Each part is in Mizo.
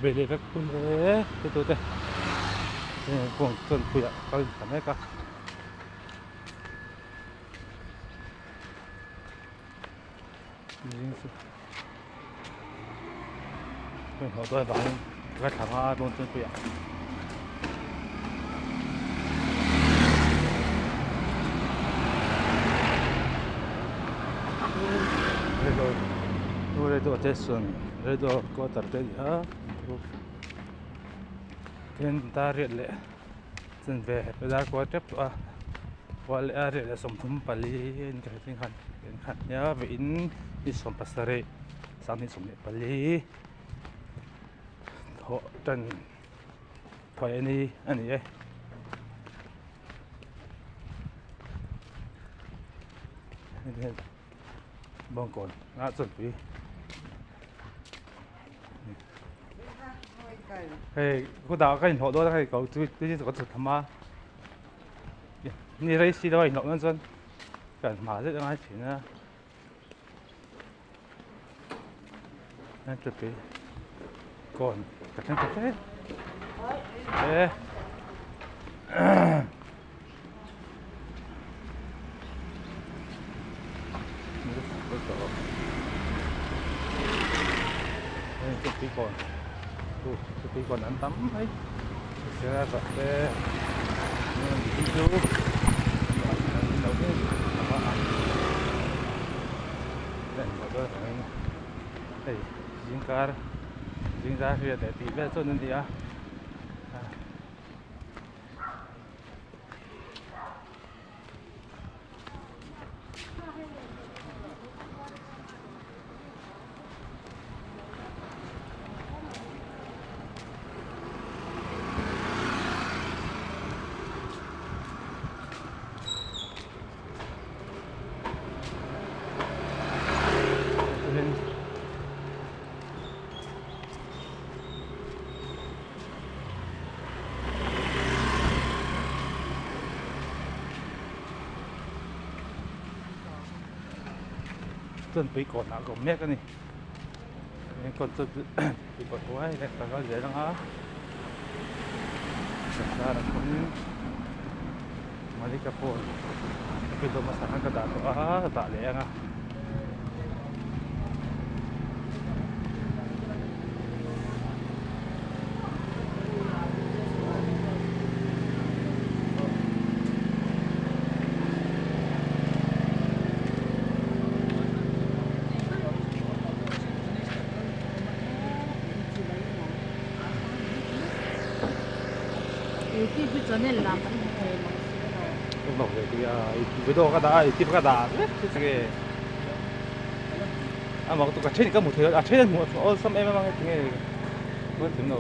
Bei leh vek hun e tute bawng chawnpui ah kal ta mek a. Hei hlawh dawn avangin ka thla nga a bawng chawnpui ah. Radio station radio quarter te a ni a tin dar riat leh chanve dar kual tep tawh a kual leh a riat leh 34 a in ka hretling khan in khan nia veiin ni 17 sanghnih 14 thawh tan thawi a ni a ni e. Bawngkawn ah chawnpui hei kutah ka inhlawh dawn a hei ko chu tui chu ka chhut tham a ni rei si lo a inhlawh nan chuan kan hma zet a ngai thin a chawnpui kawn ka thleng ta hle e. Tuikawn an tam mai te chu hei zingkar zingzar hriat leh tih vel chuan an ni a. Chuan pui kawnah ka awm mek a ni enkawl chu pui kawn huai leh ka kal zel ang a bazar ah chuanin Malika phone ka video hmasa khan ka dah tawh a ka dah leh ang a. Video ka dah a youtube ka dah vek chu a mak tuk a then ka hmu thei a then an hmuh awlsam em em ang tinge ka thiam lo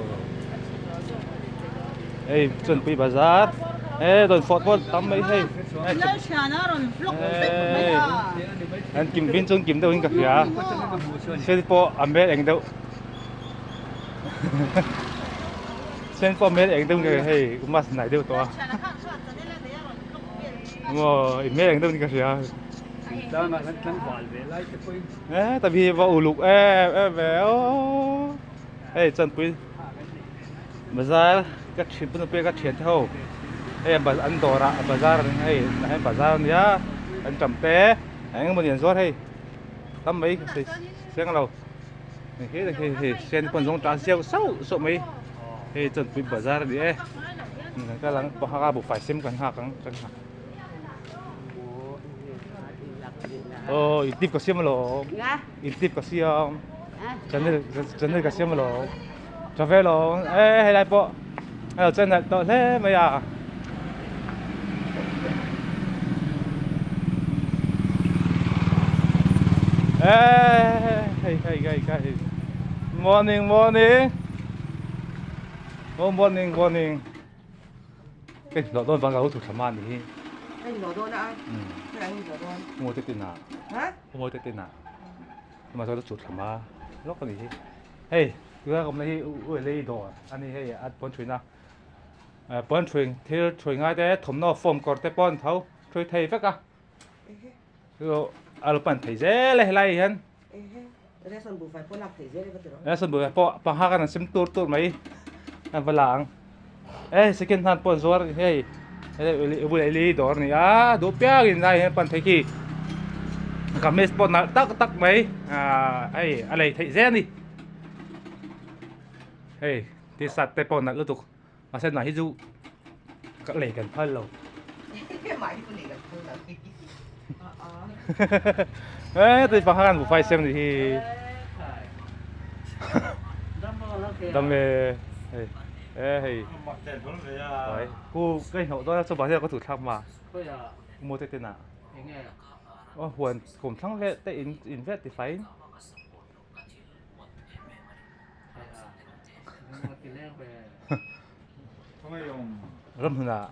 hei chawnpui bazar he rawn fawt pawh tam mai hei an kim vin chuan kim deuhin ka hria sen pawh a hmel eng deuh sen pawh a hmel eng deuh hei mask hnai deuh tawh a maw i hmel eng deuhin ka hria. Tlangah hian tlangval ve lai te pawhin. E ta bi va uluk em em ve aw. Hei chanpui bazar ka thian pun pek ka thian te ho. Hei an dawr ah bazar hei hei bazar ania an tam te eng emaw ni an zuar hei tam mai seng lo. Hei hei hei sen pawn zawng ta siau sauh sauh mai. Hei chanpui bazar ani e. Kan kal ang pakhat a buhfai sem kan nghak ang kan nghak. Oh, intip ka siam alawm. Intip ka siam. Channel channel ka siam alawm. Travel alawm. E helai pawh a lo channel tawh hle mai a. E hei hei hei hei. Morning morning. Oh morning morning. Hei hlawh dawn vang ka lo thu thla mah ni hi. Hei hlawh dawn a hei an hlawh dawn. Mawi te tin ah. Ha? Mawi te tin ah. Tuma chuan chu thla ma lawk a ni hi. Hei tuna ka awmna hi u lei dawr a ni hei a pawn thin a. Pawn thin thil thui ngai te thawmhnaw form kawr te pawh an tho thui thei vek a. Chu a lo pan thei zel a helai ah hian. Ration buhfai pawh lak theih zel e va ti rawh. Ration buhfai pawh pangha khan an sem tur tur mai an va la ang. E second hand pawh an zuar hei bul eli dawr a ni a duh piang in lai hian pan thei khi kamis pawh nalh tak tak mai ah hei a lei theih zel a ni hei t-shirt te pawh nalh lutuk mahse tunah hi chu ka lei kan phal lo e tui pangha khan buhfai sem ni hi dam e hei e hei ai ku ka inhauh dawn a chu bahzir ka thu thlak ma u te ten ah aw huan kum thlang vel te in in vel ti fai in Ram hmunah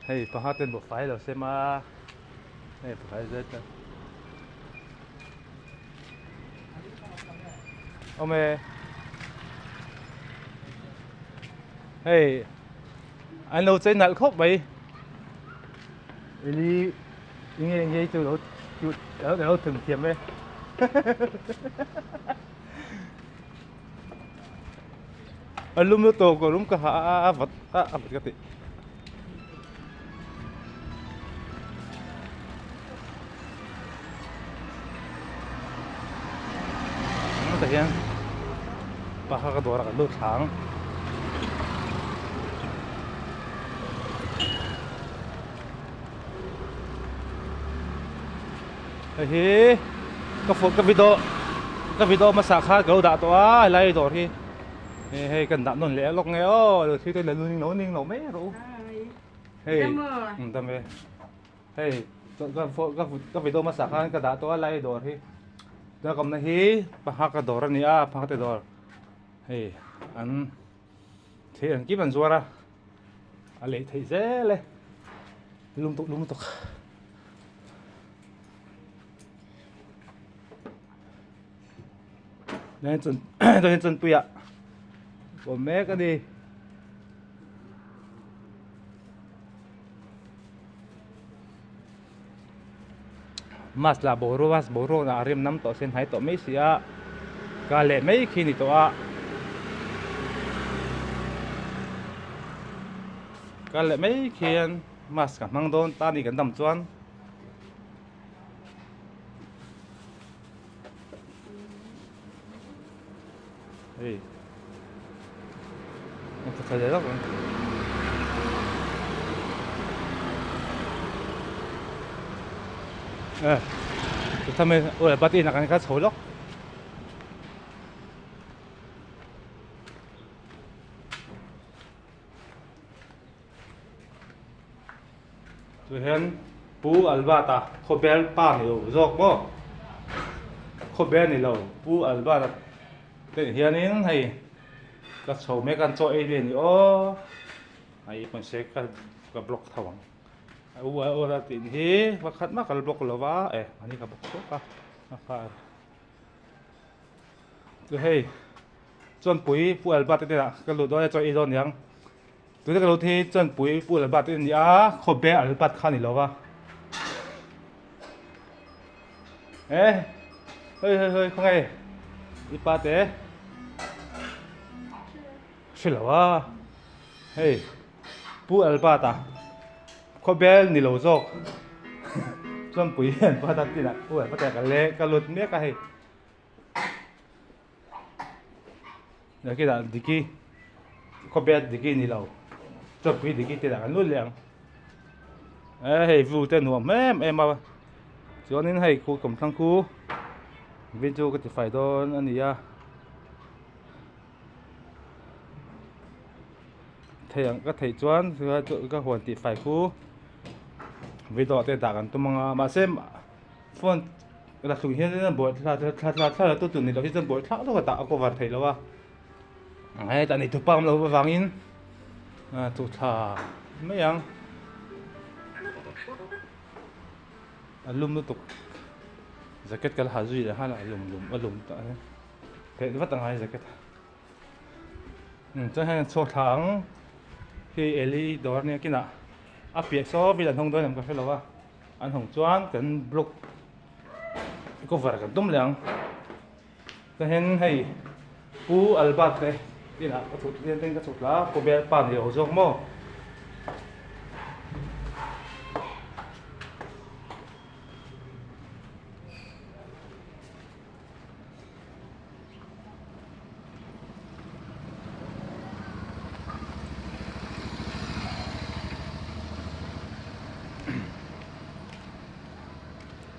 hei pangha ten buhfai lo sem a hei buhfai zet a awm e hei an lo chei nalh khawp mai Eli nge nge chu lo lo thum thiam e. A lum lutuk a lum ka ha a vat a a vat ka tih. Tah hian pakhat ka dawrah kan lut thla ang. Hei hi ka phone ka video ka video hmasa kha ka lo dah tawh a helai dawr hi hei hei kan dah nawn leh lawk nge aw lo thil te la ning lo ning lo mai rawh u hei dam e hei ka phone ka ka video hmasa khan ka dah tawh a helai dawr hi tuna ka awmna hi panghaka dawr a ni a panghaka dawr hei an thil engkim an zuar a. A lei theih zel e lum tuk lum tuk hei chun hei chunpuiah awm mek a ni. Mask lah boruak mask boruak lah a rem nam tawh se hnai tawh mai si a ka leh mai khi ni tawh a ka leh mai khian mask ka hmang dawn ta ni kan dam chuan. Hei a tha tha leh lawk ang eh chu mai aw bati inah kan kal chho lawk Chu hian Pu Albert-a khawbel pa ni lo zawk maw khawbel ni lo Pu Albert-a te hianin hei ka chho mek a an chaw ei ve a ni aw hei pawn se ka ka block tho ang u a tih hi pakhat mah ka la block lo va e mahni ka block tawp a a kha chu hei chuanpui Pu Albert te hnenah ka lut dawn a chaw ei dawn aniang. Tuna ka lo thei chuanpui Pu Albert a ni a, khawbe Albert kha a ni lo va. E, hei hei hei khawnge i pa te hre lo a, hei Pu Albert a khawbe ni lo zawk chuanpui Albert a tinah Pu Albert a ka le ka lut mek a hei. Nakinah Diki khawpia Diki ni lo chawpui Diki te lah kan lut leh ang e hei view te nuam em em a chuanin hei khu kawmthlang khu vin chu ka ti fai dawn a ni a thei ang ka theih chuan ka huan tih fai khu video te dah kan tum ang a mahse phone la thlung hian in a buai thla thla thla thla la tu tur ni loh hi chuan buai thlak deuh a tah a cover theih loh a hetah nei thupa awm loh avangin ah chu thla mai ang a lum lutuk jacket ka la ha zui leh nghal a lum lum a lum tah hian phelh vat a ngai jacket chuan heng chhuak thla ang khi Eli dawr ania kinah a piah saw vel an hawng dawn em ka hre lo a. An hawng chuan kan block cover kan tum leh ang chuan hei pu Albert te inah ka chhuk ten ka chhuk thla a pu bialpa ni lo zawk maw.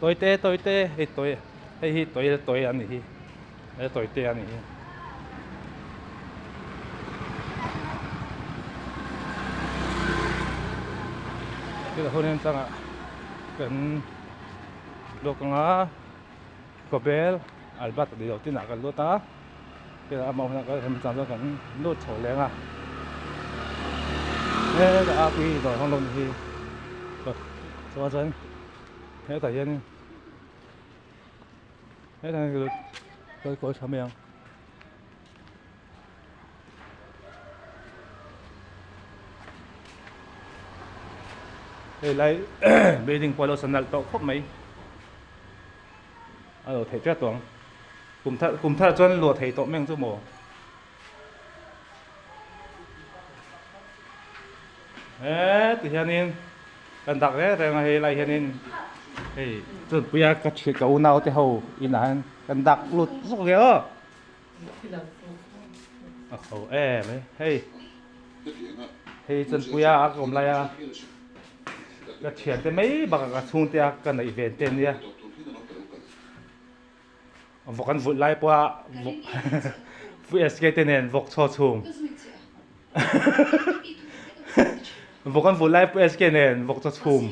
Tawite tawite hei tawi hei hi tawi tawi a ni hi he tawite a ni hi. Thil hun en changah kan lawk anga. Khawbel Albert tih loh tinah kan lut a, tinah amah hunah kan rem chang chuan kan lut chho leng a, hetah a pui dawr hawng lo ni hi chuan chuan hetah hianin hetah hian ka kal kawi tha mai ang. Hei lai building pawh a lo sa nalh tawh khawp mai. A lo theih tlat tawh ang. Kum thar kum thar chuan luah thei tawh meng chu maw. He ti hianin kan dak reng reng a hei lai hianin hei chunpuia ka thian ka unau te ho inah hian kan dak lut zuk ve aw. A ho em e hei hei chunpuia a ka awm lai a. Ka thiante mai bakah ka chhungte a ka neih ve te ania. Vawk an vulh lai pawha vawk VSK te nen vawk chhaw chhung vawk an vulh lai pawh SK nen vawk chaw chhum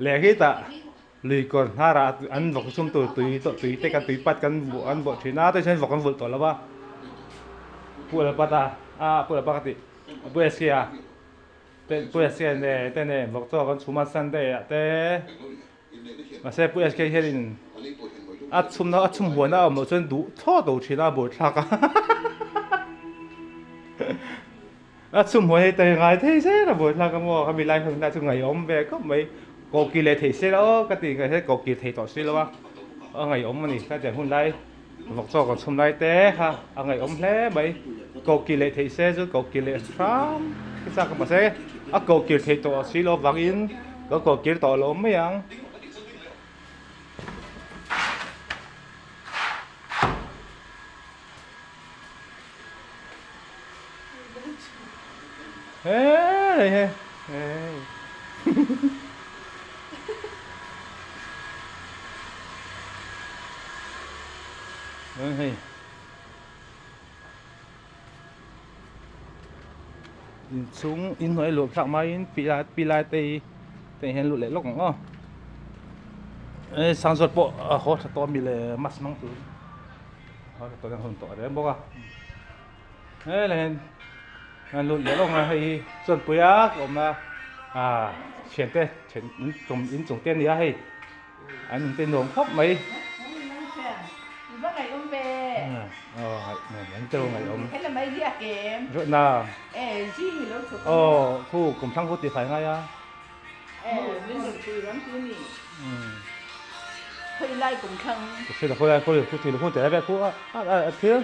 leh khi tah lui kawr hnarah an vawk chhum tur tui tui te kan tui pat kan an vuah thin a chuan vawk an vulh tawh lo va pu alpat a a pu alpat ka tih pu SK a. Pu SK nen te nen vawk chaw kan chhum a Sunday ah te mahse Pu SK hianin a chhum a chhum huan a awm loh chuan duh thlawt lo thin a buaithlak a a chhum huan hi tei ngai thei zel a buaithlak a maw khami lai hun lai chu ngaihawm ve khawp mai kohkir leh thei se la aw ka ti ngai kohkir thei tawh si lo a a ngaihawm a ni ka tiang hun lai. Vawk chaw kan chhum lai te kha a ngaihawm hle mai. Kohkir leh theih se chu kohkir leh hram khi chak mahse a kohkir theih tawh si lo vangin ka kohkir tawh lo mai ang. Hei hei hei. Hei. Inchhung inhnuai luah thlak maiin pilai pilai te hi te hian lut leh lawk ang aw. Hei sangzawt pawh a haw tha tawh ami le mask hmang tur. Haw tha tawh hian hun tawh reng bawk a. Hei le hian an lut leh lawk ang a hei hi chuanpui a ka awm a ah thiante thian in inchung te a ni a hei. An in te nuam khawp mai. Va ngaih awm ve. Aw ngaih an te ngaih awm. He lam ai riak em. Ruat na. E zing i lo chhuk. Aw khu kum thlang khu ti fai ngai a. E min rawn pui ram tu ni. Khoi lai kum thlang. Khu la khu lai khu khu ti khu te ve khu a a thil.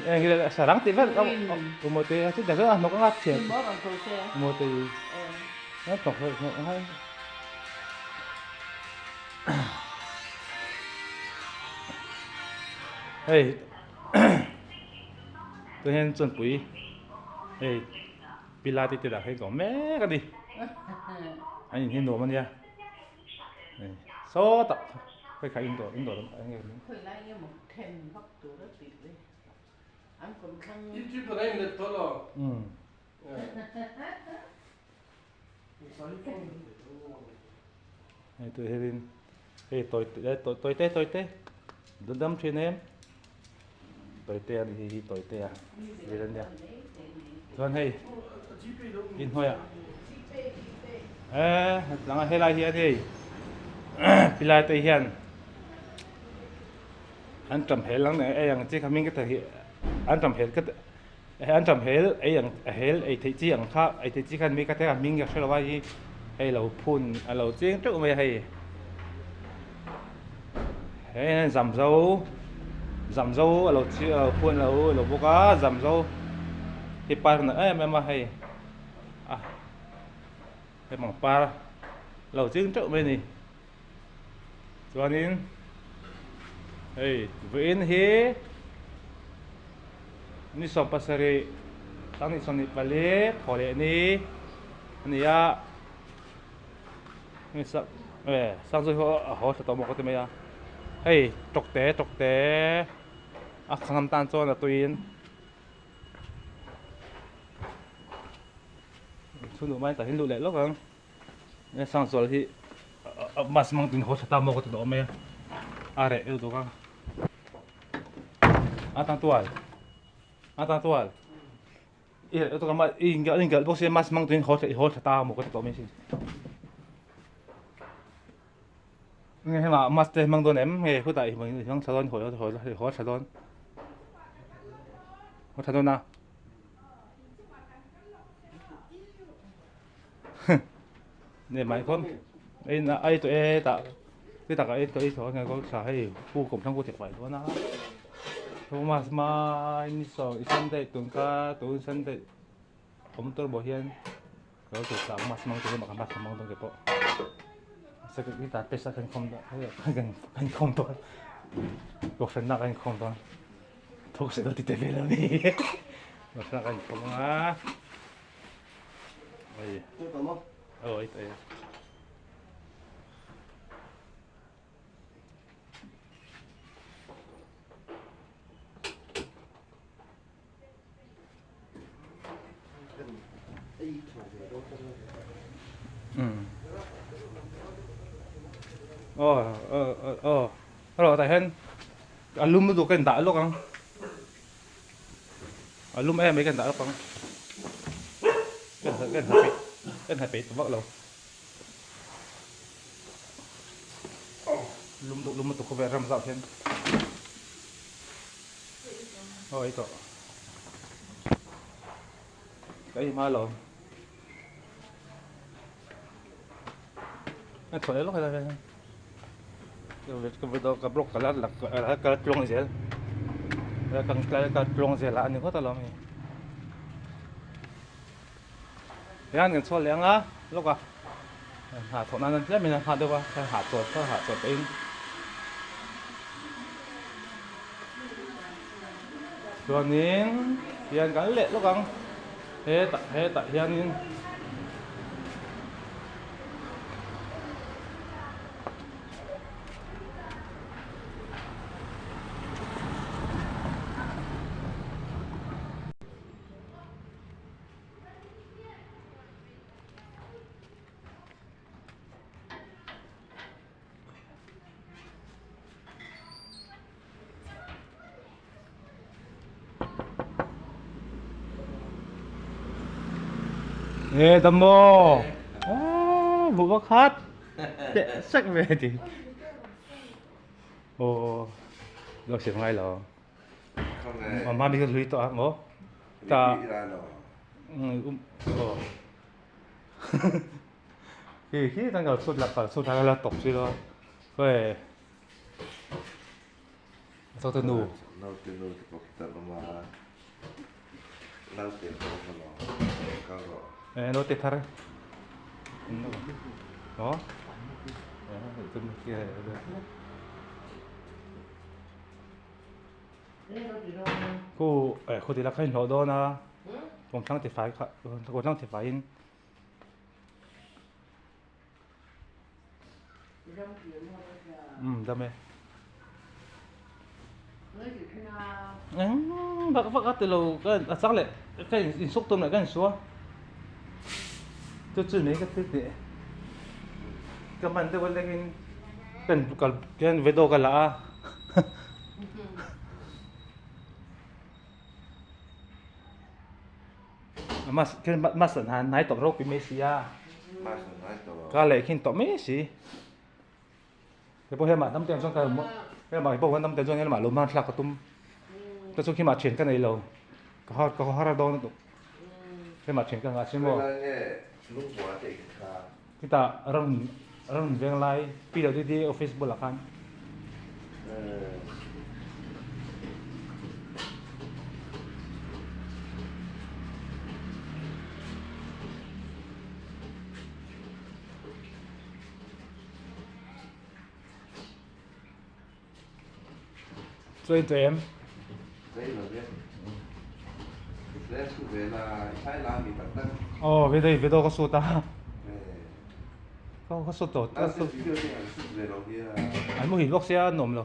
E ngi le sarang ti vel u mo te chu da a nok a thian. Mo ron tho se. Mo te. A tok hai. Hei tah hian chuanpui hei pilai te dah hi ka awm mek a ni an in hi nuam a nia hei sawtah hei kha in dawr in dawr eng nge Hei tui hianin hei tawi tawi te tawi te dam thin em tawi te a ni hei hi tawi te a vel a nia chuan hei inhnuaiah eee tlangah helai hian hei pilai te hian an tam hel ang ei ang chi kha hming ka thei an tam hel ka. Hei an ṭam hel ei ang hel ei theih chi ang kha ei theih chi khan mi ka te a hming ka hre lo a hi hei lo phun a lo ching teuh mai a hei. Hei zamzo zamzo a lo chi a lo phun a lo lo bawk a zamzo hi par nalh em em a hei a hei pangpar lo ching teuh mai a ni chuanin hei vawiin hi ni 17 tang ni 24 thaw leh ni a ni a. Sangzui ho a haw tha tawh maw ka ti mai a hei tawkte tawkte a khangam tan chuan a tuiin chhun duh mai tah hian luh leh lawk ang Sangzual hi bus hmang tin haw tha ta maw ka ti tawh mai a a reh lutuk a a tang tual a tang tual. I ingalh bawk sia mask hmang tuin haw i haw thla ta maw ka ti tawh mai sin. Nge hema mask te hmang dawn em nge khutah i hmang thla dawn haw haw thla dawn haw thla dawn a. Nge mai khawm ei na ai tawh e tah ti takah ei tawh ei tawh nge kawng thla hei pu kawm thlang ku thek fai dawn a Thomas mai ni saw i Sunday tun kha tun Sunday awm tur bawh hian ka lo thla ang mas mang tur hi mas mang dawn ke pawh second ta pesa kan khawm dawn kan kan khawm dawn kohhran na kan khawm dawn thawk se lo ti te vel ani kohhran kan khawm anga Oi. Oi, oi. Oh, oh, oh, oh. Hello, tại hen. A lum lutuk ka in dah lawk ang. A lum em mai ka in dah lawk ang. Ka in ka in ha peih ka in ha peih ta vak lo. Lum duh lum lutuk khawvel ram zauh hian. Aw ei tawh. Ka ei hma lo. Ka chhuah leh lawk helai hian. Ka block ka la ka la tluang zel. Ka ka tluang zel a ani ngawt alawm hei. Hian kan chhuah leh ang a lawk a. Hna thawh nan an tlem in an hah deuh a ka hah chawt ka hah chawt pah in. Chuanin hian kan leh lawk ang hetah hetah hianin. Ê Tâm mô Vụ bác hát Tệ sắc về thì Ồ Lo xỉu ngay lo Mà ma mi ka lui tawh a maw Ta Ồ Khi khi kan kal chhut la kal chhut la la tawp si lo Khawi Naute nu. Naute nu te pawh khi tan awm a. Naute pawh awm alawm. Kal rawh. Eh naute thar. Aw. Khu eh khu ti la kha in hlawh dawn a. Kawmthlang tifai kha kawmthlang tifai in. Umm dam e. Eng vak vak a ti lo ka a chak leh ka insuk tum leh ka insua chu chu mai ka thil tih ka hman deuh a lengin ka kal hian video ka la a. Mas mas an han hnai tawp ropui mai si a. Mas an hnai tawp. Ka leh khin tawp mai si. Hei pawh hema hnam te ang chuan ka hema pawh hnam te chuan hema lo hman thlak ka tum. Ka chu khimah thian ka nei lo. Ka har ka har dawn lutuk. Hema thian ka ngah si maw. Khawi lai nge lungbua te in kha. Khitah ram ram veng lai PWD office bulah khan. Chuai tawh em? Aw video video ka shoot a ka shoot tawh ka shoot an muhil bawk sia an nuam lo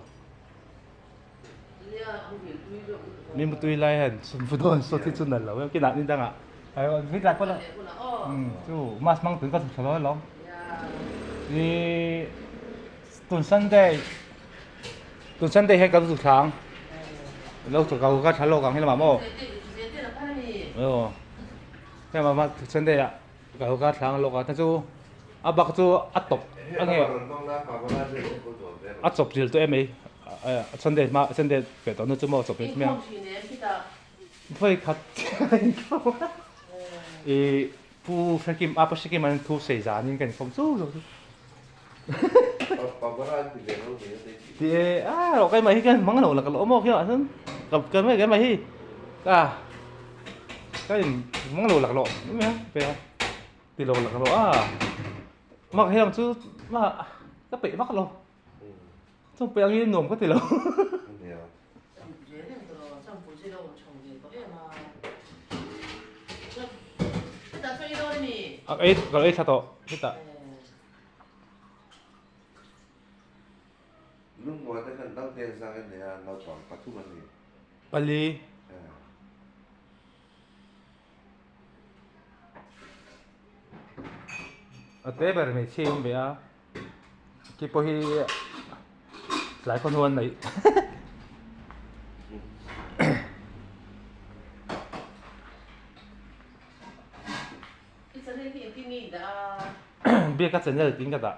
mi mutui lai hian video an shoot hi chu nalh lo em kinah ni dangah vi tlai pawh la chu mask hmang tun ka chhuk thla dawn alawm ih Tun Sunday tun Sunday hian kan zu thlang lo chu ka ka tha lawk ang hi lamah maw aw hei mah mah Sunday ah ka ka thlang lawk a ta chu a bak chu a tawp a nge a chawp zil tawh em mai Sunday hma Sunday pe tawh na chu maw chawp zil mai ang vawi khat ih Pu Hrekim a Pu Hrekim an thu sei zanin kan inkhawm chu chu chu. Ti e a ro kai mai hi kan mang lo la ka lo mo khi ah chuan ka ka mai kai mai hi ka ka in mang lo lak lo mai a pe a ti lo lak lo a ma ka hiang chu ma ka peih vak lo chung peih angin nuam ka ti lo. A ei ka ei thla tawh hetah. Pali. A te ber hmeichhia awm ve a khi pawh hi tlai khaw hnuan neih Biaka channel tiin ka dah.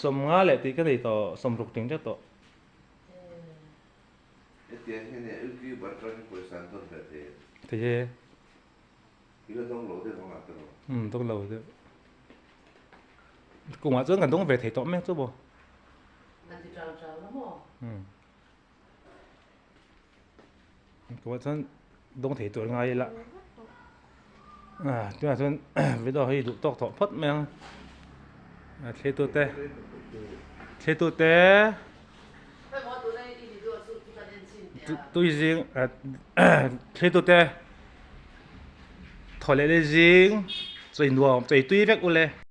Sawmnga leh tih ka nei tawh sawmruk ting tlat tawh. Thei e. Umm dawng lo deuh. Kungah chuan kan dawng ve thei tawh mek chu maw. Umm. Kungah chuan dawng thei tur ngai ila. Ah tunah chuan video hi duh tawk tawh phawt mai ang. A thlitu te thlitu te tui zing thlitu te thaw leh leh zing chei nuam chei tui vek ule.